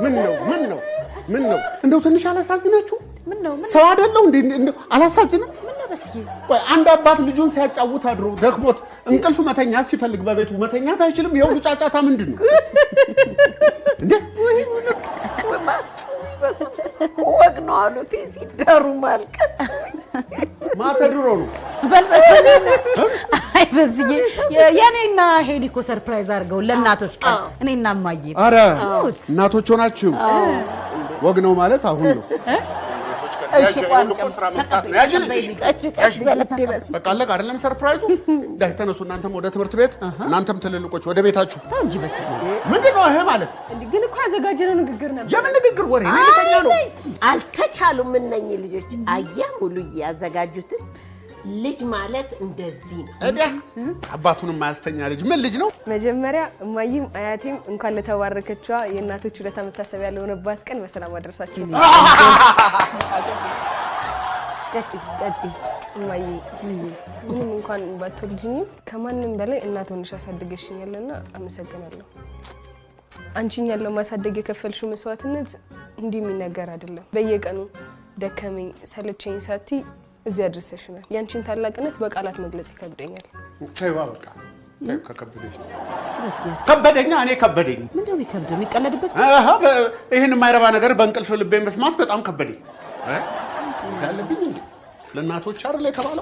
ምን ነው? ምን ነው? ምን ነው? እንደው ትንሽ አላሳዝናችሁ? ምን ነው? ምን ሰው አይደለሁ እንዴ? እንደው አላሳዝንም? ምን ነው በስዬ? ቆይ፣ አንድ አባት ልጁን ሲያጫውት አድሮ ደክሞት እንቅልፍ መተኛት ሲፈልግ በቤቱ መተኛት አይችልም? የሁሉ ጫጫታ ምንድን ነው እንዴ? ወግ ነው አሉት ሲዳሩ ማልቀስ። ማተድሮ ነው። በል በል። አይ በስዬ፣ የኔና ሄሊ እኮ surprise አድርገው ለእናቶች ቀን እኔና እማዬ። አረ እናቶች ሆናችሁ ወግ ነው ማለት አሁን ነው። በቃ አለቀ አይደለም surprise ኡ? ዳይ ተነሱ፣ እናንተም ወደ ትምህርት ቤት፣ እናንተም ትልልቆች ወደ ቤታችሁ። ተው እንጂ በስዬ። ምንድን ነው ይሄ ማለት? ግን እኮ ያዘጋጀነው ንግግር ነበር። የምን ንግግር? ወሬ፣ እኔ ልተኛ ነው። አልተቻሉም እነኝህ ልጆች። አየህ ሙሉዬ፣ ያዘጋጁትን ልጅ ማለት እንደዚህ ነው። እዲያ አባቱን የማያስተኛ ልጅ ምን ልጅ ነው? መጀመሪያ እማዬም አያቴም እንኳን ለተባረከችዋ የእናቶች ውለታ መታሰቢያ ለሆነባት ቀን በሰላም አደረሳችሁ። ቀጥይ ቀጥይ። እማዬ፣ ምንም እንኳን ባትወልጂኝም ከማንም በላይ እናት ሆነሽ አሳድገሽኛልና አመሰግናለሁ። አንቺን ያለው ማሳደግ የከፈልሽው መስዋዕትነት እንዲህ የሚነገር አይደለም። በየቀኑ ደከመኝ ሰለቸኝ ሳትይ እዚህ አድርሰሽናል። ያንቺን ታላቅነት በቃላት መግለጽ ይከብደኛል። ተይዋ በቃ ተይው፣ ከከበደሽ። እስቲ በስዬ። ከበደኛ፣ እኔ ከበደኝ። ምንድን ነው የሚከብደው? የሚቀለድበት? አሃ፣ ይህን የማይረባ ነገር በእንቅልፍ ልቤ መስማት በጣም ከበደኝ። እ? ያለብኝ እንዴ ለእናቶች አይደል የተባለው?